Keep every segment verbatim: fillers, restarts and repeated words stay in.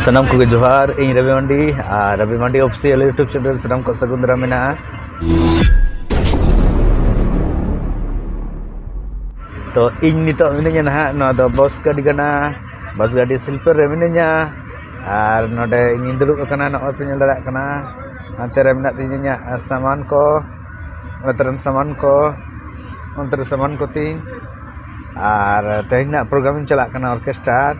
ᱥᱟᱱᱟᱢ ᱠᱚᱜᱮ ᱡᱚᱦᱟᱨ, ᱤᱧ ᱨᱚᱵᱤ ᱢᱟᱱᱰᱤ ᱟᱨ ᱨᱚᱵᱤ ᱢᱟᱱᱰᱤ ᱚᱯᱷᱤᱥᱤᱭᱟᱞ YouTube ᱪᱮᱱᱮᱞ ᱥᱟᱱᱟᱢ ᱠᱚ ᱥᱟᱹᱜᱩᱱ ᱫᱟᱨᱟᱢ ᱢᱮᱱᱟᱜᱼᱟ᱾ ᱛᱚ ᱤᱧ ᱱᱤᱛᱚᱜ ᱢᱤᱱᱟᱹᱧᱟ ᱱᱟᱦᱟᱜ ᱱᱚᱣᱟ ᱫᱚ ᱵᱚᱥ ᱜᱟᱹᱰᱤ ᱠᱟᱱᱟ, ᱵᱚᱥ ᱜᱟᱹᱰᱤ ᱥᱤᱞᱯᱟᱹ ᱨᱮ ᱢᱤᱱᱟᱹᱧᱟ᱾ ᱟᱨ ᱱᱚᱰᱮ ᱤᱧᱤᱧ ᱫᱩᱲᱩᱵ ᱟᱠᱟᱱᱟ, ᱱᱚᱜᱼᱚᱭ ᱯᱮ ᱧᱮᱞ ᱫᱟᱲᱮᱭᱟᱜ ᱠᱟᱱᱟ᱾ ᱦᱟᱱᱛᱮ ᱨᱮ ᱢᱮᱱᱟᱜ ᱛᱤᱧᱟ ᱤᱧᱟᱹᱜ ᱥᱟᱢᱟᱱ ᱠᱚ, ᱱᱚᱛᱮ ᱨᱮᱱ ᱥᱟᱢᱟᱱ ᱠᱚ, ᱚᱱᱛᱮ ᱨᱮ ᱥᱟᱢᱟᱱ ᱠᱚ ᱛᱤᱧ᱾ ᱟᱨ ᱛᱮᱦᱮᱧ ᱨᱮᱱᱟᱜ ᱯᱨᱳᱜᱨᱟᱢ ᱤᱧ ᱪᱟᱞᱟᱜ ᱠᱟᱱᱟ ᱚᱨᱠᱮᱥᱴᱟᱨ᱾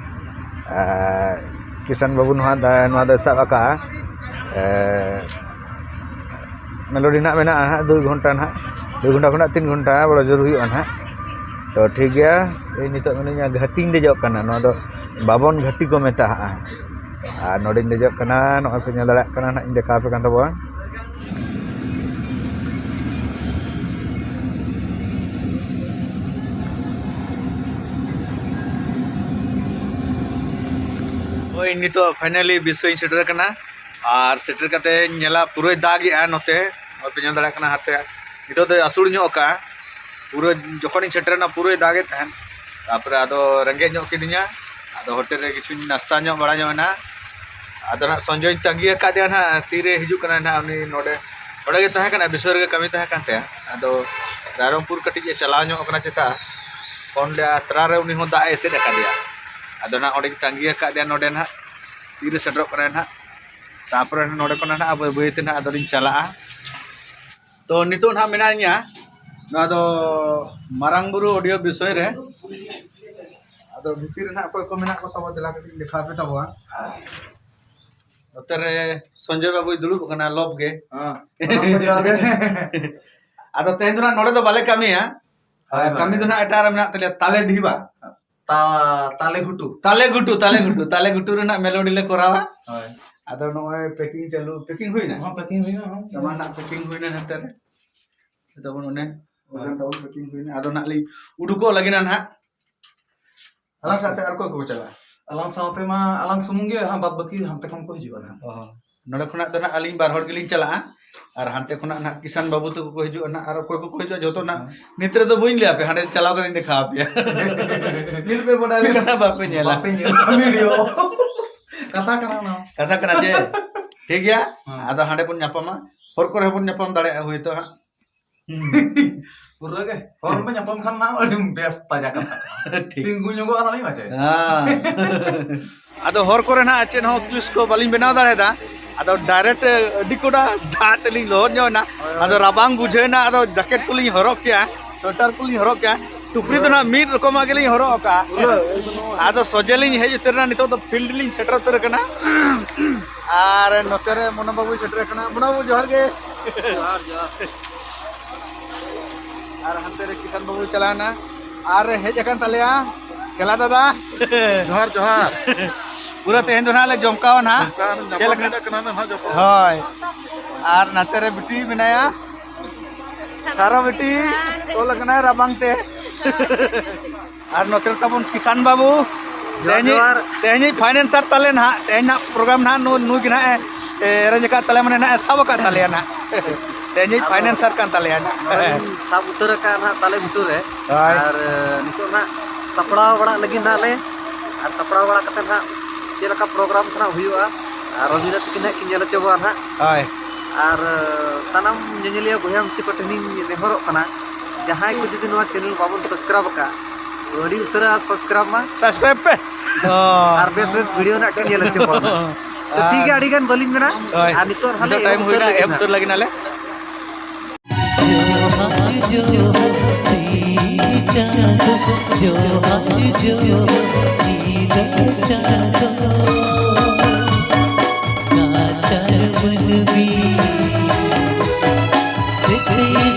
ᱟᱨ ᱠᱤᱥᱟᱱ ᱵᱟᱹᱵᱩ ᱱᱚᱣᱟ ᱫᱚ, ᱱᱚᱣᱟ ᱫᱚᱭ ᱥᱟᱵ ᱟᱠᱟᱫᱼᱟ᱾ ᱮ, ᱢᱮᱞᱳᱰᱤ ᱱᱟᱦᱟᱜ ᱢᱮᱱᱟᱜᱼᱟ ᱱᱟᱦᱟᱜ ᱫᱩᱭ ᱜᱷᱚᱱᱴᱟ ᱱᱟᱦᱟᱜ, ᱫᱩᱭ ᱜᱷᱚᱱᱴᱟ ᱠᱷᱚᱱᱟᱜ ᱛᱤᱱ ᱜᱷᱚᱱᱴᱟ ᱵᱚᱲᱚ ᱡᱳᱨ ᱦᱩᱭᱩᱜᱼᱟ ᱱᱟᱦᱟᱜ᱾ ᱛᱚ ᱴᱷᱤᱠ ᱜᱮᱭᱟ, ᱤᱧ ᱱᱤᱛᱚᱜ ᱢᱤᱱᱟᱹᱧᱟ ᱜᱷᱟᱹᱴᱤᱧ ᱫᱮᱡᱚᱜ ᱠᱟᱱᱟ, ᱱᱚᱣᱟ ᱫᱚ ᱵᱟᱵᱚᱱ ᱜᱷᱟᱹᱴᱤ ᱠᱚ ᱢᱮᱛᱟᱜᱼᱟ᱾ ᱟᱨ ᱱᱚᱰᱮᱧ ᱫᱮᱡᱚᱜ ᱠᱟᱱᱟ, ᱱᱚᱜᱼᱚᱭ ᱯᱮ ᱧᱮᱞ ᱫᱟᱲᱮᱭᱟᱜ ᱠᱟᱱᱟ ᱱᱟᱦᱟᱜ, ᱤᱧ ᱫᱮᱠᱷᱟᱣ ᱟᱯᱮ ᱠᱟᱱ ᱛᱟᱵᱚᱱᱟ᱾ ᱦᱳᱭ, ᱱᱤᱛᱚᱜ finally ᱵᱤᱥᱣᱟᱹᱧ ᱥᱮᱴᱮᱨ ᱟᱠᱟᱱᱟ᱾ ᱟᱨ ᱥᱮᱴᱮᱨ ᱠᱟᱛᱮᱧ ᱧᱮᱞᱟ ᱯᱩᱨᱟᱹᱭ ᱫᱟᱜᱮᱜᱼᱟ ᱱᱚᱛᱮ᱾ ᱱᱚᱜᱼᱚᱭ ᱯᱮ ᱧᱮᱞ ᱫᱟᱲᱮᱭᱟᱜ ᱠᱟᱱᱟ, ᱦᱟᱱᱛᱮ ᱱᱤᱛᱚᱜ ᱫᱚᱭ ᱟᱹᱥᱩᱲ ᱧᱚᱜ ᱟᱠᱟᱜᱼᱟ᱾ ᱯᱩᱨᱟᱹ ᱡᱚᱠᱷᱚᱱᱤᱧ ᱥᱮᱴᱮᱨᱮᱱᱟ ᱯᱩᱨᱟᱹᱭ ᱫᱟᱜᱮᱫ ᱛᱟᱦᱮᱸᱫ᱾ ᱛᱟᱨᱯᱚᱨᱮ ᱟᱫᱚ ᱨᱮᱸᱜᱮᱡ ᱧᱚᱜ ᱠᱤᱫᱤᱧᱟ, ᱟᱫᱚ ᱦᱳᱴᱮᱞ ᱨᱮ ᱠᱤᱪᱷᱩᱧ ᱱᱟᱥᱛᱟ ᱧᱚᱜ ᱵᱟᱲᱟ ᱧᱚᱜ ᱮᱱᱟ᱾ ᱟᱫᱚ ᱱᱟᱜ ᱥᱚᱧᱡᱚᱭᱤᱧ ᱛᱟᱺᱜᱤ ᱟᱠᱟᱫᱮᱭᱟ ᱱᱟᱜ, ᱛᱤᱨᱮ ᱦᱤᱡᱩᱜ ᱠᱟᱱᱟᱭ ᱱᱟᱜ ᱩᱱᱤ ᱱᱚᱰᱮ᱾ ᱱᱚᱰᱮ ᱜᱮ ᱛᱟᱦᱮᱸ ᱠᱟᱱᱟ, ᱵᱤᱥᱚᱭ ᱨᱮᱜᱮ ᱠᱟᱹᱢᱤ ᱛᱟᱦᱮᱸ ᱠᱟᱱ ᱛᱟᱭᱟ᱾ ᱟᱫᱚ ᱨᱟᱭᱨᱚᱝᱯᱩᱨ ᱠᱟᱹᱴᱤᱡ ᱮ ᱪᱟᱞᱟᱣ ᱧᱚᱜ ᱠᱟᱱᱟ ᱪᱮᱛᱟ, ᱯᱷᱳᱱ ᱞᱮᱫᱼᱟ ᱛᱟᱨᱟ ᱨᱮ, ᱩᱱᱤ ᱦᱚᱸ ᱫᱟᱜ ᱮ ᱮᱥᱮᱫ ᱟᱠᱟᱫᱮᱭᱟ᱾ ᱟᱫᱚ ᱱᱟᱜ ᱚᱸᱰᱮᱧ ᱛᱟᱺᱜᱤ ᱟᱠᱟᱫᱮᱭᱟ ᱱᱚᱰᱮ ᱱᱟᱜ, ᱛᱤᱨᱮ ᱥᱮᱴᱮᱨᱚᱜ ᱠᱟᱱᱟᱭ ᱱᱟᱜ᱾ ᱛᱟᱨᱯᱚᱨᱮ ᱱᱚᱰᱮ ᱠᱷᱚᱱᱟᱜ ᱱᱟᱜ ᱵᱟᱹᱭ ᱵᱟᱹᱭ ᱛᱮ ᱱᱟᱜ ᱟᱫᱚᱞᱤᱧ ᱪᱟᱞᱟᱜᱼᱟ᱾ ᱛᱚ ᱱᱤᱛᱚᱜ ᱱᱟᱜ ᱢᱮᱱᱟᱜ ᱞᱤᱧᱟ ᱱᱚᱣᱟ ᱫᱚ ᱢᱟᱨᱟᱝ ᱵᱩᱨᱩ ᱚᱰᱤᱭᱳ ᱵᱤᱥᱚᱭ ᱨᱮ᱾ ᱟᱫᱚ ᱵᱷᱤᱛᱤᱨ ᱨᱮ ᱱᱟᱜ ᱚᱠᱚᱭ ᱠᱚ ᱢᱮᱱᱟᱜ ᱠᱚ ᱛᱟᱵᱚ, ᱫᱮᱞᱟ ᱠᱟᱹᱴᱤᱡ ᱤᱧ ᱫᱮᱠᱷᱟᱣ ᱟᱯᱮ ᱛᱟᱵᱚᱱᱟ᱾ ᱱᱚᱛᱮ ᱨᱮ ᱥᱚᱧᱡᱚᱭ ᱵᱟᱹᱵᱩᱭ ᱫᱩᱲᱩᱵ ᱟᱠᱟᱱᱟ, ᱞᱚᱵ ᱜᱮ᱾ ᱦᱮᱸ, ᱥᱟᱱᱟᱢ ᱠᱚ ᱡᱚᱦᱟᱨ ᱜᱮ᱾ ᱟᱫᱚ ᱛᱮᱦᱮᱧ ᱫᱚ ᱱᱟᱜ ᱱᱚᱰᱮ ᱫᱚ ᱵᱟᱞᱮ ᱠᱟᱹᱢᱤᱭᱟ᱾ ᱦᱳᱭ, ᱦᱳᱭ᱾ ᱠᱟᱹᱢᱤ ᱫᱚ ᱱᱟᱜ ᱮᱴᱟᱜ ᱨᱮ ᱢᱮᱱᱟᱜ ᱛᱟᱞᱮᱭᱟ, ᱛᱟᱞᱮ ᱰᱷᱤᱵᱟ᱾ ᱛᱟ-, ᱛᱟᱞᱮ ᱜᱷᱩᱴᱩ᱾ ᱛᱟᱞᱮ ᱜᱷᱩᱴᱩ, ᱛᱟᱞᱮ ᱜᱷᱩᱴᱩ, ᱛᱟᱞᱮ ᱜᱷᱩᱴᱩ ᱨᱮᱱᱟᱜ ᱢᱮᱞᱳᱰᱤ ᱞᱮ ᱠᱚᱨᱟᱣᱟ᱾ ᱦᱳᱭ᱾ ᱟᱫᱚ ᱱᱚᱜᱼᱚᱭ ᱯᱮᱠᱤᱝ ᱪᱟᱹᱞᱩ, ᱯᱮᱠᱤᱝ ᱦᱩᱭᱱᱟ? ᱦᱚᱸ, ᱯᱮᱠᱤᱝ ᱦᱩᱭᱱᱟ, ᱦᱚᱸ᱾ ᱛᱟᱢᱟ ᱱᱟᱜ ᱯᱮᱠᱤᱝ ᱦᱩᱭᱱᱟ ᱱᱚᱛᱮ ᱨᱮ᱾ ᱛᱟᱵᱚᱱ ᱚᱱᱮ, ᱦᱳᱭ᱾ ᱛᱟᱵᱚᱱ ᱯᱮᱠᱤᱝ ᱦᱩᱭᱱᱟ᱾ ᱟᱫᱚ ᱱᱟᱜ ᱞᱤᱧ ᱩᱰᱩᱠᱚᱜ ᱞᱟᱹᱜᱤᱫ ᱱᱟᱜ᱾ ᱟᱞᱟᱝ ᱥᱟᱶᱛᱮ ᱟᱨ ᱚᱠᱚᱭ ᱠᱚᱠᱚ ᱪᱟᱞᱟᱜᱼᱟ? ᱟᱞᱟᱝ ᱥᱟᱶᱛᱮ ᱢᱟ ᱟᱞᱟᱝ ᱥᱩᱢᱩᱝ ᱜᱮ, ᱦᱟᱸᱜ ᱵᱟᱫ ᱵᱟᱹᱠᱤ ᱦᱟᱱᱛᱮ ᱠᱷᱚᱱ ᱠᱚ ᱦᱤᱡᱩᱜᱼᱟ ᱱᱟᱦᱟᱜ᱾ ᱚ, ᱱᱚᱰᱮ ᱠᱷᱚᱱᱟᱜ ᱫᱚ ᱱᱟᱜ ᱟᱹᱞᱤᱧ ᱵᱟᱨ ᱦᱚᱲ ᱜᱮᱞᱤᱧ ᱪᱟᱞᱟᱜᱼᱟ, ᱟᱨ ᱦᱟᱱᱛᱮ ᱠᱷᱚᱱᱟᱜ ᱱᱟᱜ ᱠᱤᱥᱟᱱ ᱵᱟᱹᱵᱩ ᱛᱟᱠᱚ ᱠᱚ ᱦᱤᱡᱩᱜᱼᱟ ᱱᱟᱜ, ᱟᱨ ᱚᱠᱚᱭ ᱠᱚᱠᱚ ᱦᱤᱡᱩᱜᱼᱟ ᱡᱚᱛᱚ ᱱᱟᱜ ᱦᱮᱸ᱾ ᱱᱤᱛ ᱨᱮᱫᱚ ᱵᱟᱹᱧ ᱞᱟᱹᱭ ᱟᱯᱮᱭᱟ, ᱦᱟᱸᱰᱮ ᱪᱟᱞᱟᱣ ᱠᱟᱛᱮᱧ ᱫᱮᱠᱷᱟᱣ ᱟᱯᱮᱭᱟ᱾ ᱱᱤᱛ ᱯᱮ ᱵᱟᱰᱟᱭ ᱞᱮᱠᱷᱟᱱ ᱵᱟᱯᱮ ᱧᱮᱞᱟ᱾ ᱵᱟᱯᱮ ᱧᱮᱞᱟ ᱵᱷᱤᱰᱤᱭᱳ᱾ ᱠᱟᱛᱷᱟ ᱠᱟᱱᱟ ᱚᱱᱟ᱾ ᱠᱟᱛᱷᱟ ᱠᱟᱱᱟ ᱡᱮ᱾ ᱴᱷᱤᱠ ᱜᱮᱭᱟ᱾ ᱦᱮᱸ᱾ ᱟᱫᱚ ᱦᱟᱸᱰᱮ ᱵᱚᱱ ᱧᱟᱯᱟᱢᱟ, ᱦᱚᱨ ᱠᱚᱨᱮ ᱦᱚᱸᱵᱚᱱ ᱧᱟᱯᱟᱢ ᱫᱟᱲᱮᱭᱟᱜᱼᱟ ᱦᱳᱭᱛᱳ ᱦᱟᱸᱜ᱾ ᱦᱩᱸ᱾ ᱯᱩᱨᱟᱹ ᱜᱮ ᱦᱚᱨ ᱨᱮ ᱧᱟᱯᱟᱢ ᱠᱷᱟᱱ ᱢᱟ ᱟᱹᱰᱤ ᱵᱮᱥ ᱛᱟᱡᱟ ᱠᱟᱛᱷᱟ ᱠᱟᱱᱟ᱾ ᱴᱷᱤᱠ᱾ ᱛᱤᱸᱜᱩ ᱧᱚᱜᱚᱜ ᱟᱨᱦᱚᱸ ᱢᱟᱪᱮ᱾ ᱦᱮᱸ᱾ ᱟᱫᱚ ᱦᱚᱨ ᱠᱚᱨᱮ ᱱᱟᱦᱟᱜ ᱪᱮᱫ ᱦᱚᱸ clips ᱠᱚ ᱵᱟᱹᱞᱤᱧ ᱵᱮᱱᱟᱣ ᱫᱟᱲᱮᱭᱟᱫᱟ᱾ ᱟᱫᱚ direct ᱟᱹᱰᱤ ᱠᱚᱰᱟ ᱫᱟᱜ ᱛᱮᱞᱤᱧ ᱞᱚᱦᱚᱫ ᱧᱚᱜ ᱮᱱᱟ᱾ ᱦᱳᱭ, ᱦᱳᱭ᱾ ᱟᱫᱚ ᱨᱟᱵᱟᱝ ᱵᱩᱡᱷᱟᱹᱣ ᱮᱱᱟ, ᱟᱫᱚ jacket ᱠᱚᱞᱤᱧ ᱦᱚᱨᱚᱜ ᱠᱮᱜᱼᱟ, sweater ᱠᱚᱞᱤᱧ ᱦᱚᱨᱚᱜ ᱠᱮᱜᱼᱟ, ᱴᱩᱯᱨᱤ ᱫᱚ ᱱᱟᱦᱟᱜ ᱢᱤᱫ ᱨᱚᱠᱚᱢᱟᱜ ᱜᱮᱞᱤᱧ ᱦᱚᱨᱚᱜ ᱟᱠᱟᱜᱼᱟ᱾ ᱯᱩᱨᱟᱹ᱾ ᱟᱫᱚ ᱥᱚᱡᱷᱮ ᱞᱤᱧ ᱦᱮᱡ ᱩᱛᱟᱹᱨ ᱮᱱᱟ, ᱱᱤᱛᱚᱜ ᱫᱚ field ᱞᱤᱧ ᱥᱮᱴᱮᱨ ᱩᱛᱟᱹᱨ ᱟᱠᱟᱱᱟ᱾ ᱟᱨ ᱱᱚᱛᱮ ᱨᱮ ᱢᱚᱱᱳ ᱵᱟᱹᱵᱩᱭ ᱥᱮᱴᱮᱨ ᱟᱠᱟᱱᱟ᱾ ᱢᱚᱱᱳ ᱵᱟᱹᱵᱩ, ᱡᱚᱦᱟᱨ ᱜᱮ᱾ ᱡᱚᱦᱟᱨ, ᱡᱚᱦᱟᱨ᱾ ᱟᱨ ᱦᱟᱱᱛᱮ ᱨᱮ ᱠᱤᱥᱟᱱ ᱵᱟᱹᱵᱩᱭ ᱪᱟᱞᱟᱣ ᱮᱱᱟ᱾ ᱟᱨ ᱦᱮᱡ ᱟᱠᱟᱱ ᱛᱟᱞᱮᱭᱟ ᱠᱷᱮᱞᱟ ᱫᱟᱫᱟ᱾ ᱡᱚᱦᱟᱨ, ᱡᱚᱦᱟᱨ᱾ ᱯᱩᱨᱟᱹ ᱛᱮᱦᱮᱧ ᱫᱚ ᱱᱟᱦᱟᱜ ᱞᱮ ᱡᱚᱢᱠᱟᱣ ᱱᱟᱦᱟᱜ᱾ ᱡᱚᱢᱠᱟᱣ, ᱪᱮᱫ ᱞᱮᱠᱟ? ᱧᱟᱯᱟᱢ ᱠᱟᱱᱟ ᱱᱟᱦᱟᱜ ᱡᱚᱯᱚᱜ᱾ ᱦᱳᱭ᱾ ᱟᱨ ᱱᱟᱛᱮ ᱨᱮ ᱵᱤᱴᱤ ᱢᱮᱱᱟᱭᱟ᱾ ᱥᱟᱨᱟ ᱵᱤᱴᱤ ᱚᱞ ᱟᱠᱟᱱᱟᱭ ᱨᱟᱵᱟᱝ ᱛᱮ᱾ ᱟᱨ ᱱᱚᱛᱮ ᱨᱮ ᱛᱟᱵᱚᱱ ᱠᱤᱥᱟᱱ ᱵᱟᱹᱵᱩ᱾ ᱡᱚᱦᱟᱨ, ᱛᱮᱦᱮᱧᱤᱡ, ᱡᱚᱦᱟᱨ᱾ ᱛᱮᱦᱮᱧᱤᱡ financer ᱛᱟᱞᱮ ᱱᱟᱦᱟᱜ, ᱛᱮᱦᱮᱧ ᱱᱟᱦᱟᱜ program ᱱᱟᱦᱟᱜ ᱱᱩ-, ᱱᱩᱭ ᱜᱮ ᱱᱟᱦᱟᱜ ᱮ, ᱮ, arrange ᱟᱠᱟᱫ ᱛᱟᱞᱮᱭᱟ, ᱢᱟᱱᱮ ᱱᱟᱦᱟᱜ ᱮ ᱥᱟᱵ ᱟᱠᱟᱫ ᱛᱟᱞᱮᱭᱟ ᱱᱟᱦᱟᱜ᱾ ᱛᱮᱦᱮᱧᱤᱡ ᱟᱫᱚ financer ᱠᱟᱱ ᱛᱟᱞᱮᱭᱟ ᱱᱟᱦᱟᱜ᱾ ᱱᱚᱰᱮᱧ ᱥᱟᱵ ᱩᱛᱟᱹᱨ ᱟᱠᱟᱫ ᱱᱟᱦᱟᱜ ᱛᱟᱞᱮ ᱵᱩᱴᱟᱹ ᱨᱮ᱾ ᱦᱳᱭ᱾ ᱟᱨ, ᱮ, ᱱᱤᱛᱚᱜ ᱱᱟᱦᱟᱜ ᱥᱟᱯᱲᱟᱣ ᱵᱟᱲᱟᱜ ᱞᱟᱹᱜᱤᱫ ᱱᱟᱦᱟᱜ ᱞᱮ, ᱟᱨ ᱥᱟᱯᱲᱟᱣ ᱵᱟᱲᱟ ᱠᱟᱛᱮ ᱱᱟᱦᱟᱜ ᱪᱮᱫ ᱞᱮᱠᱟ program ᱠᱚ ᱱᱟᱦᱟᱜ ᱦᱩᱭᱩᱜᱼᱟ, ᱟᱨ ᱨᱚᱵᱤᱱᱫᱨᱚ ᱛᱟᱹᱠᱤᱱ ᱱᱟᱦᱟᱜ ᱠᱤᱱ ᱧᱮᱞ ᱦᱚᱪᱚ ᱵᱚᱱᱟ ᱱᱟᱦᱟᱜ᱾ ᱦᱳᱭ᱾ ᱟᱨ, ᱮ, ᱥᱟᱱᱟᱢ ᱧᱮᱧᱮᱞᱤᱭᱟᱹ ᱵᱚᱭᱦᱟ ᱢᱤᱥᱤ ᱠᱚ ᱴᱷᱮᱱᱤᱧ ᱱᱮᱦᱚᱨᱚᱜ ᱠᱟᱱᱟ, ᱡᱟᱦᱟᱸᱭ ᱠᱚ ᱡᱩᱫᱤ ᱱᱚᱣᱟ channel ᱵᱟᱵᱚᱱ subscribe ᱟᱠᱟᱫ, ᱛᱚ ᱟᱹᱰᱤ ᱩᱥᱟᱹᱨᱟ subscribe ᱢᱟ᱾ Subscribe ᱯᱮ᱾ ᱟᱨ ᱵᱮᱥ ᱵᱮᱥ video ᱱᱟᱜ ᱠᱤᱱ ᱧᱮᱞ ᱦᱚᱪᱚ ᱵᱚᱱᱟ᱾ ᱛᱚ ᱴᱷᱤᱠ ᱜᱮᱭᱟ, ᱟᱹᱰᱤ ᱜᱟᱱ ᱵᱟᱹᱞᱤᱧ ᱢᱮᱱᱟ᱾ ᱦᱳᱭ᱾ ᱟᱨ ᱱᱤᱛᱚᱜ ᱦᱟᱞᱮ ᱱᱤᱛᱚᱜ time ᱮᱦᱚᱵ ᱦᱩᱭᱱᱟ, ᱩᱛᱟᱹᱨ ᱮᱦᱚᱵ ᱞᱟᱹᱜᱤᱫ ᱩᱛᱟᱹᱨ ᱞᱟᱹᱜᱤᱫ ᱱᱟᱞᱮ᱾ ᱡᱚᱦᱟᱨ ᱡᱚᱦᱟᱨ ᱥᱤᱧ ᱪᱟᱸᱫᱚ, ᱡᱚᱦᱟᱨ ᱡᱚᱦᱟᱨ ᱧᱤᱫᱟᱹ ᱪᱟᱸᱫᱚ, ᱱᱟᱪᱟᱨ ᱢᱟᱹᱱᱢᱤ ᱫᱮᱥᱮ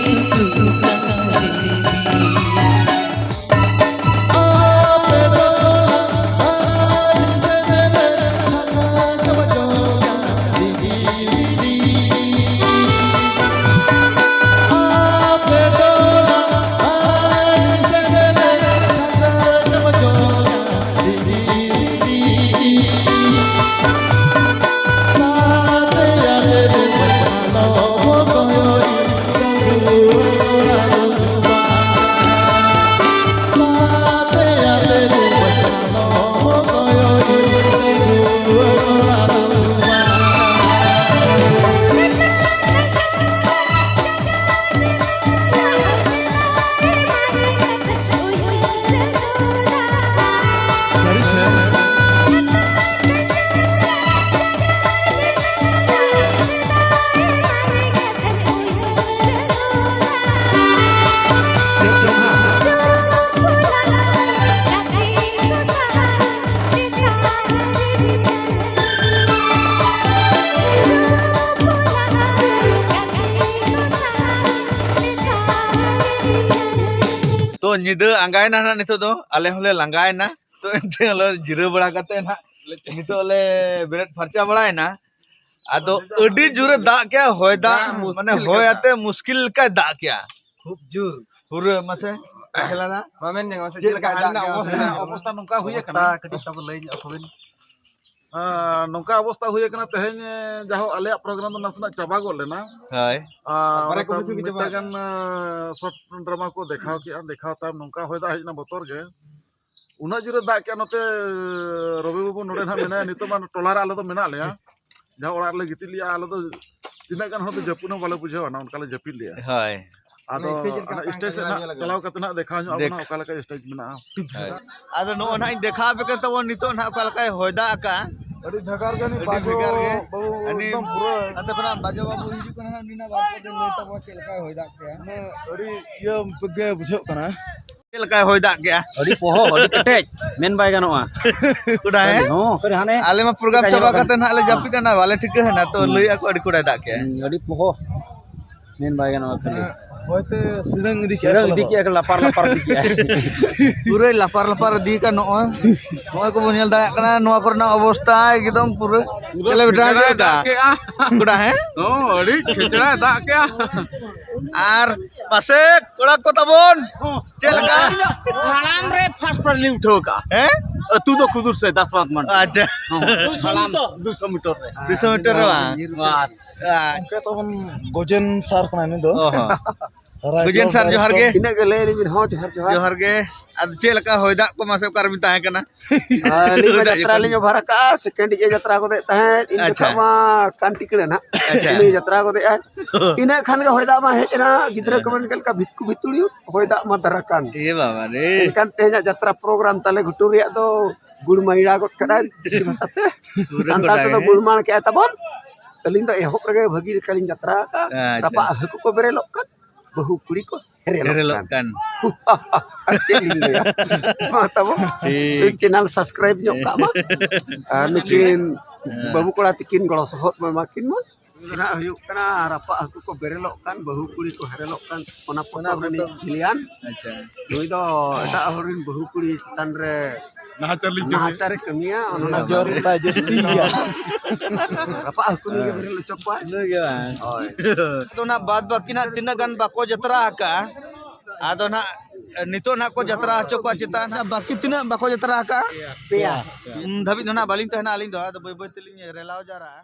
ᱥᱩᱫᱷᱩ ᱠᱟᱹᱦᱱᱤ᱾ ᱧᱤᱫᱟᱹ ᱟᱸᱜᱟᱭᱮᱱᱟ ᱱᱟᱦᱟᱜ ᱱᱤᱛᱚᱜ ᱫᱚ, ᱟᱞᱮ ᱦᱚᱸᱞᱮ ᱞᱟᱸᱜᱟᱭᱮᱱᱟ᱾ ᱛᱚ ᱮᱱᱛᱮ ᱟᱞᱮ ᱡᱤᱨᱟᱹᱣ ᱵᱟᱲᱟ ᱠᱟᱛᱮ ᱱᱟᱦᱟᱜ ᱱᱤᱛᱚᱜ ᱞᱮ ᱵᱮᱨᱮᱫ ᱯᱷᱟᱨᱪᱟ ᱵᱟᱲᱟᱭᱮᱱᱟ᱾ ᱟᱫᱚ ᱟᱹᱰᱤ ᱡᱳᱨᱮ ᱫᱟᱜ ᱠᱮᱜᱼᱟ, ᱦᱚᱭ ᱫᱟᱜ, ᱫᱟᱜ ᱢᱩᱥᱠᱤᱞ ᱢᱟᱱᱮ ᱠᱟᱫᱟ᱾ ᱦᱚᱭ ᱟᱛᱮ ᱢᱩᱥᱠᱤᱞ ᱞᱮᱠᱟᱭ ᱫᱟᱜ ᱠᱮᱜᱼᱟ᱾ ᱠᱷᱩᱵ ᱡᱳᱨ᱾ ᱯᱩᱨᱟᱹ ᱢᱟᱥᱮ ᱠᱷᱮᱞᱟ ᱫᱟ᱾ ᱢᱟ ᱢᱮᱱ ᱧᱚᱜ ᱢᱮ, ᱪᱮᱫ ᱪᱮᱫ ᱞᱮᱠᱟ ᱞᱮᱠᱟ ᱫᱟᱜ ᱦᱟᱞ ᱠᱮᱜᱼᱟ ᱨᱮᱱᱟᱜ ᱢᱟᱥᱮ? ᱚᱵᱚᱥᱛᱟ? ᱚᱵᱚᱥᱛᱟ ᱱᱚᱝᱠᱟ ᱦᱩᱭ ᱟᱠᱟᱱᱟ᱾ ᱚᱵᱚᱥᱛᱟ ᱠᱟᱹᱴᱤᱡ ᱛᱟᱵᱚ ᱞᱟᱹᱭ ᱧᱚᱜ ᱟᱠᱚ ᱵᱤᱱ᱾ ᱟᱸ, ᱱᱚᱝᱠᱟ ᱚᱵᱚᱥᱛᱟ ᱦᱩᱭ ᱟᱠᱟᱱᱟ, ᱛᱮᱦᱮᱧ, ᱮ, ᱡᱟᱦᱳᱠ, ᱟᱞᱮᱭᱟᱜ ᱯᱨᱳᱜᱨᱟᱢ ᱫᱚ ᱱᱟᱥᱮᱱᱟᱜ ᱪᱟᱵᱟ ᱜᱚᱫ ᱞᱮᱱᱟ᱾ ᱦᱳᱭ᱾ ᱟᱨ ᱵᱟᱨᱭᱟ ᱚᱱᱟ ᱛᱟᱭᱚᱢ ᱠᱚᱢᱤᱴᱤ ᱠᱚ ᱪᱟᱵᱟ ᱢᱤᱫᱴᱟᱝ ᱟᱠᱟᱱᱟ᱾ ᱜᱟᱱ, ᱮ, ᱥᱚᱨᱴ ᱰᱨᱟᱢᱟ ᱠᱚ ᱫᱮᱠᱷᱟᱣ ᱠᱮᱜᱼᱟ᱾ ᱫᱮᱠᱷᱟᱣ ᱛᱟᱭᱚᱢ ᱱᱚᱝᱠᱟ ᱦᱚᱭ ᱫᱟᱜ ᱦᱮᱡ ᱮᱱᱟ ᱵᱚᱛᱚᱨ ᱜᱮ᱾ ᱩᱱᱟᱹᱜ ᱡᱳᱨᱮ ᱫᱟᱜ ᱠᱮᱜᱼᱟ ᱱᱚᱛᱮ, ᱨᱚᱵᱤ ᱵᱟᱹᱵᱩ ᱱᱚᱰᱮ ᱱᱟᱦᱟᱜ ᱢᱮᱱᱟᱭᱟ, ᱱᱤᱛᱚᱜ ᱢᱟ ᱴᱚᱞᱟ ᱨᱮ ᱟᱞᱮ ᱫᱚ ᱢᱮᱱᱟᱜ ᱞᱮᱭᱟ᱾ ᱡᱟᱦᱟᱸ ᱚᱲᱟᱜ ᱨᱮᱞᱮ ᱜᱤᱛᱤᱡ ᱞᱮᱜᱼᱟ, ᱟᱞᱮ ᱫᱚ ᱛᱤᱱᱟᱹᱜ ᱜᱟᱱ ᱦᱚᱲ ᱫᱚ ᱡᱟᱹᱯᱤᱫ ᱦᱚᱸ ᱵᱟᱞᱮ ᱵᱩᱡᱷᱟᱹᱣᱟ, ᱚᱱᱠᱟ ᱞᱮ ᱡᱟᱹᱯᱤᱫ ᱞᱮᱜᱼᱟ᱾ ᱦᱳᱭ᱾ ᱟᱫᱚ ᱚᱱᱟ ᱥᱴᱮᱡᱽ ᱥᱮᱫ ᱱᱟᱦᱟᱜ ᱪᱟᱞᱟᱣ ᱠᱟᱛᱮ ᱱᱟᱦᱟᱜ ᱫᱮᱠᱷᱟᱣ ᱧᱚᱜ ᱟᱵᱚᱱ ᱫᱮᱠ- ᱱᱟᱦᱟᱜ ᱚᱠᱟ ᱞᱮᱠᱟ ᱥᱴᱮᱡᱽ ᱢᱮᱱᱟᱜᱼᱟ᱾ ᱦᱳᱭ᱾ ᱟᱫᱚ ᱱᱚᱜᱼᱚᱭ ᱱᱟᱦᱟᱜ ᱤᱧ ᱫᱮᱠᱷᱟᱣ ᱟᱯᱮ ᱠᱟᱱ ᱛᱟᱵᱚᱱ ᱱᱤᱛᱚᱜ ᱱᱟᱦᱟᱜ ᱚᱠᱟ ᱞᱮᱠᱟᱭ ᱦᱚᱭ ᱫᱟᱜ ᱟᱠᱟᱫᱼᱟ᱾ ᱟᱹᱰᱤ ᱵᱷᱮᱜᱟᱨ ᱜᱮ, ᱟᱹᱰᱤ ᱵᱷᱮᱜᱟᱨ ᱜᱮ᱾ ᱵᱟᱹᱵᱩ ᱟᱹᱰᱤ ᱮᱠᱫᱚᱢ ᱯᱩᱨᱟᱹ ᱱᱚᱛᱮ ᱠᱷᱚᱱᱟᱜ ᱵᱟᱡᱚ ᱵᱟᱹᱵᱩ ᱦᱤᱡᱩᱜ ᱠᱟᱱᱟ ᱱᱟᱦᱟᱜ, ᱩᱱᱤ ᱱᱟᱦᱟᱜ ᱵᱟᱨ ᱯᱮ ᱫᱤᱱ ᱞᱟᱹᱭ ᱛᱟᱵᱚᱱᱟ ᱪᱮᱫ ᱞᱮᱠᱟᱭ ᱦᱚᱭ ᱫᱟᱜ ᱠᱮᱜᱼᱟ᱾ ᱢᱟᱱᱮ ᱟᱹᱰᱤ ᱤᱭᱟᱹ ᱜᱮ ᱵᱩᱡᱷᱟᱹᱜ ᱠᱟᱱᱟ᱾ ᱪᱮᱫ ᱞᱮᱠᱟᱭ ᱦᱚᱭ ᱫᱟᱜ ᱠᱮᱜᱼᱟ? ᱟᱹᱰᱤ ᱯᱚᱦᱚ, ᱟᱹᱰᱤ ᱠᱮᱴᱮᱡ, ᱢᱮᱱ ᱵᱟᱭ ᱜᱟᱱᱚᱜᱼᱟ᱾ ᱠᱚᱰᱟ, ᱦᱮᱸ? ᱦᱚᱸ, ᱠᱚᱰᱟ ᱦᱟᱱᱮ ᱟᱞᱮ ᱢᱟ ᱯᱨᱳᱜᱨᱟᱢ ᱪᱮᱫ ᱪᱟᱵᱟ ᱧᱮᱞᱚᱜ ᱠᱟᱛᱮ ᱠᱟᱱᱟ? ᱱᱟᱦᱟᱜ ᱞᱮ ᱡᱟᱹᱯᱤᱫ ᱮᱱᱟ, ᱵᱟᱞᱮ ᱴᱷᱤᱠᱟᱹ ᱦᱮᱱᱟ, ᱛᱚ ᱦᱩᱸ᱾ ᱞᱟᱹᱭ ᱟᱠᱚ ᱟᱹᱰᱤ ᱠᱚᱰᱟᱭ ᱫᱟᱜ ᱠᱮᱜᱼᱟ᱾ ᱦᱩᱸ, ᱟᱹᱰᱤ ᱯᱚᱦᱚ, ᱢᱮᱱ ᱵᱟᱭ ᱜᱟᱱᱚᱜᱼᱟ ᱠᱷᱟᱹᱞᱤ᱾ ᱦᱚᱭᱛᱮ ᱥᱤᱲᱟᱹᱝ ᱤᱫᱤ ᱠᱮᱜᱼᱟ ᱥᱤᱲᱟᱹᱝ ᱠᱚ ᱤᱫᱤ ᱞᱚᱦᱚᱫ᱾ ᱠᱮᱜᱼᱟ ᱠᱚ, ᱞᱟᱯᱟᱨ ᱞᱟᱯᱟᱨ ᱤᱫᱤ ᱠᱮᱜᱼᱟ᱾ ᱯᱩᱨᱟᱹᱭ ᱞᱟᱯᱟᱨ ᱞᱟᱯᱟᱨ ᱤᱫᱤ ᱠᱟᱜ ᱱᱚᱜᱼᱚᱭ᱾ ᱱᱚᱜᱼᱚᱭ ᱠᱚᱵᱚᱱ ᱧᱮᱞ ᱫᱟᱲᱮᱭᱟᱜ ᱠᱟᱱᱟ ᱱᱚᱣᱟ ᱠᱚᱨᱮᱱᱟᱜ ᱚᱵᱚᱥᱛᱟ ᱮᱠᱫᱚᱢ ᱯᱩᱨᱟᱹ᱾ ᱯᱩᱨᱟᱹ ᱪᱮᱫ ᱞᱮᱠᱟ ᱠᱷᱮᱪᱲᱟᱭ ᱫᱟᱜ ᱫᱟᱜ ᱠᱮᱜᱼᱟ᱾ ᱠᱚᱰᱟ, ᱦᱮᱸ? ᱦᱚᱸ, ᱟᱹᱰᱤ ᱠᱷᱮᱪᱲᱟᱭ ᱫᱟᱜ ᱠᱮᱜᱼᱟ᱾ ᱟᱨ ᱯᱟᱥᱮ ᱠᱚᱲᱟ ᱠᱚ ᱛᱟᱵᱚᱱ, ᱪᱮᱫ ᱞᱮᱠᱟ? ᱦᱟᱲᱟᱢ ᱨᱮ ᱯᱷᱟᱥᱴ ᱯᱨᱟᱭᱤᱡᱽ ᱞᱤᱧ ᱩᱴᱷᱟᱹᱣ ᱠᱟᱜᱼᱟ᱾ ᱦᱮᱸ? ᱟᱹᱛᱩ ᱫᱚ ᱠᱩᱫᱩᱨ ᱥᱮ ᱫᱟᱥᱢᱟᱛ ᱢᱟᱱᱰᱤ᱾ ᱟᱪᱪᱷᱟ᱾ ᱦᱚᱸ, ᱦᱟᱲᱟᱢ ᱫᱩᱥᱚ ᱢᱤᱴᱟᱨ ᱨᱮ᱾ ᱫᱩᱥᱚ ᱢᱤᱴᱟᱨ ᱨᱮ ᱵᱟᱝ? ᱟᱪᱪᱷᱟ᱾ ᱜᱚᱢᱠᱮ, ᱛᱟᱵᱚᱱ ᱜᱚᱡᱮᱱ ᱥᱟᱨ ᱠᱟᱱᱟᱭ ᱱᱩᱭ ᱫᱚ᱾ ᱚ ᱦᱚᱸ᱾ ᱨᱟᱭᱯᱩᱨ ᱜᱚᱡᱮᱱ ᱥᱟᱨ, ᱡᱚᱦᱟᱨ ᱜᱮ᱾ ᱰᱟᱭᱨᱮᱠᱴᱚᱨ᱾ ᱤᱱᱟᱹᱜ ᱜᱮ ᱞᱟᱹᱭ ᱟᱹᱞᱤᱧ ᱵᱤᱱ᱾ ᱦᱚᱸ, ᱡᱚᱦᱟᱨ, ᱡᱚᱦᱟᱨ᱾ ᱡᱚᱦᱟᱨ ᱜᱮ᱾ ᱟᱫᱚ ᱪᱮᱫ ᱞᱮᱠᱟ ᱦᱚᱭ ᱫᱟᱜ ᱠᱚ ᱢᱟᱥᱮ ᱚᱠᱟ ᱨᱮᱵᱤᱱ ᱛᱟᱦᱮᱸ ᱠᱟᱱᱟ? ᱟᱹᱞᱤᱧ ᱢᱟ ᱦᱚᱭ ᱫᱟᱜ ᱡᱟᱛᱨᱟ ᱡᱚᱠᱷᱚᱱ? ᱞᱤᱧ ᱚᱵᱷᱟᱨ ᱟᱠᱟᱜᱼᱟ, ᱥᱮᱠᱮᱱᱰ ᱤᱡ ᱮ ᱡᱟᱛᱨᱟ ᱜᱚᱫᱮᱫ ᱛᱟᱦᱮᱸᱫ, ᱤᱱ ᱟᱪᱪᱷᱟ᱾ ᱡᱚᱠᱷᱚᱱ ᱢᱟ ᱠᱟᱱ ᱴᱤᱠᱲᱟᱹ ᱱᱟᱦᱟᱜ᱾ ᱟᱪᱪᱷᱟ᱾ ᱩᱱᱤ ᱡᱟᱛᱨᱟ ᱜᱚᱫᱮᱜᱼᱟᱭ᱾ ᱤᱱᱟᱹ ᱠᱷᱟᱱ ᱜᱮ ᱦᱚᱭ ᱫᱟᱜ ᱢᱟ ᱦᱮᱡ ᱮᱱᱟ, ᱜᱤᱫᱽᱨᱟᱹ ᱦᱮᱸ᱾ ᱠᱚ ᱢᱮᱱ ᱠᱮᱫ ᱞᱮᱠᱟ, ᱵᱷᱤᱛᱠᱩ ᱵᱷᱤᱛᱩᱲᱤ ᱦᱚᱭ ᱫᱟᱜ ᱢᱟ ᱫᱟᱨᱟ ᱠᱟᱱ᱾ ᱮ ᱵᱟᱵᱟ ᱨᱮ᱾ ᱮᱱᱠᱷᱟᱱ ᱛᱮᱦᱮᱧᱟᱜ ᱡᱟᱛᱨᱟ ᱯᱨᱳᱜᱨᱟᱢ ᱛᱟᱞᱮ ᱜᱷᱩᱴᱩ ᱨᱮᱭᱟᱜ ᱫᱚ ᱜᱩᱲᱢᱟᱹᱭᱲᱟ ᱜᱚᱫ ᱠᱟᱫᱟᱭ ᱫᱮᱥᱤ ᱵᱷᱟᱥᱟᱛᱮ᱾ ᱯᱩᱨᱟᱹ ᱥᱟᱱᱛᱟᱲ ᱠᱚᱰᱟ ᱛᱮᱫᱚ ᱜᱮ᱾ ᱜᱩᱲᱢᱟᱲ ᱠᱮᱜᱼᱟᱭ ᱛᱟᱵᱚᱱ᱾ ᱟᱹᱞᱤᱧ ᱫᱚ ᱮᱦᱚᱵ ᱨᱮᱜᱮ ᱵᱷᱟᱹᱜᱤ ᱞᱮᱠᱟᱞᱤᱧ ᱡᱟᱛᱨᱟ ᱟᱠᱟᱫᱼᱟ᱾ ᱟᱪᱪᱷᱟ᱾ ᱨᱟᱯᱟᱜ ᱦᱟᱹᱠᱩ ᱠᱚ ᱵᱮᱨᱮᱞᱚᱜ ᱠᱟᱱ, ᱵᱟᱹᱦᱩ ᱠᱩᱲᱤ ᱠᱚ ᱦᱮᱨᱮᱞᱚᱜ ᱦᱮᱨᱮᱞᱚᱜ ᱠᱟᱱ᱾ ᱠᱟᱱ᱾ ᱟᱨ ᱪᱮᱫ ᱞᱤᱧ ᱞᱟᱹᱭᱟ? ᱢᱟ ᱛᱟᱵᱚ, ᱴᱷᱤᱠ᱾ ᱪᱮᱱᱮᱞ ᱥᱟᱵᱥᱠᱨᱟᱭᱤᱵ ᱧᱚᱜ ᱠᱟᱜ ᱢᱟ᱾ ᱟᱨ ᱱᱩᱠᱤᱱ ᱦᱮᱸ᱾ ᱵᱟᱹᱵᱩ ᱠᱚᱲᱟ ᱛᱤᱠᱤᱱ ᱜᱚᱲᱚ ᱥᱚᱦᱚᱫ ᱢᱟ ᱮᱢᱟ ᱠᱤᱱ ᱢᱟ᱾ ᱱᱟᱦᱟᱜ ᱦᱩᱭᱩᱜ ᱠᱟᱱᱟ, ᱨᱟᱯᱟᱜ ᱦᱟᱹᱠᱩ ᱠᱚ ᱵᱮᱨᱮᱞᱚᱜ ᱠᱟᱱ, ᱵᱟᱹᱦᱩ ᱠᱩᱲᱤ ᱠᱚ ᱦᱮᱨᱮᱞᱚᱜ ᱠᱟᱱ, ᱚᱱᱟ ᱯᱚᱛᱚᱵ ᱨᱤᱱᱤᱡ ᱵᱷᱤᱞᱤᱭᱟᱱ᱾ ᱟᱪᱪᱷᱟ᱾ ᱱᱩᱭ ᱫᱚ ᱮᱴᱟᱜ ᱦᱚᱲ ᱨᱮᱱ ᱵᱟᱹᱦᱩ ᱠᱩᱲᱤ ᱪᱮᱛᱟᱱ ᱨᱮ ᱱᱟᱦᱟᱪᱟᱨ ᱞᱤᱧ ᱠᱟᱹᱢᱤᱭᱟ᱾ ᱱᱟᱦᱟᱪᱟᱨᱮ ᱠᱟᱹᱢᱤᱭᱟ, ᱚᱱᱟ ᱱᱟᱦᱟᱪᱟᱨ ᱡᱟᱹᱥᱛᱤ ᱜᱮᱭᱟ᱾ ᱨᱟᱯᱟᱜ ᱦᱟᱹᱠᱩ ᱱᱩᱭ ᱜᱮ ᱵᱮᱨᱮᱞ ᱦᱚᱪᱚ ᱠᱚᱣᱟᱭ᱾ ᱤᱱᱟᱹ ᱜᱮ ᱵᱟᱝ᱾ ᱦᱳᱭ᱾ ᱟᱫᱚ ᱚᱱᱟ ᱵᱟᱫ ᱵᱟᱹᱠᱤ ᱱᱟᱜ ᱛᱤᱱᱟᱹᱜ ᱜᱟᱱ ᱵᱟᱠᱚ ᱡᱟᱛᱨᱟ ᱟᱠᱟᱜᱼᱟ, ᱟᱫᱚ ᱱᱟᱜ ᱱᱤᱛᱚᱜ ᱱᱟᱜ ᱠᱚ ᱡᱟᱛᱨᱟ ᱦᱚᱪᱚ ᱠᱚᱣᱟ ᱪᱮᱛᱟᱱ ᱱᱟᱜ ᱵᱟᱹᱠᱤ ᱛᱤᱱᱟᱹᱜ ᱵᱟᱠᱚ ᱡᱟᱛᱨᱟ ᱟᱠᱟᱜᱼᱟ? ᱯᱮᱭᱟ᱾ ᱩᱱ ᱫᱷᱟᱹᱵᱤᱡ ᱫᱚ ᱱᱟᱜ ᱵᱟᱹᱞᱤᱧ ᱛᱟᱦᱮᱱᱟ ᱟᱹᱞᱤᱧ ᱫᱚ, ᱟᱫᱚ ᱵᱟᱹᱭ ᱵᱟᱹᱭ ᱛᱮᱞᱤᱧ ᱨᱮᱞᱟᱣ ᱡᱟᱣᱨᱟᱜᱼᱟ᱾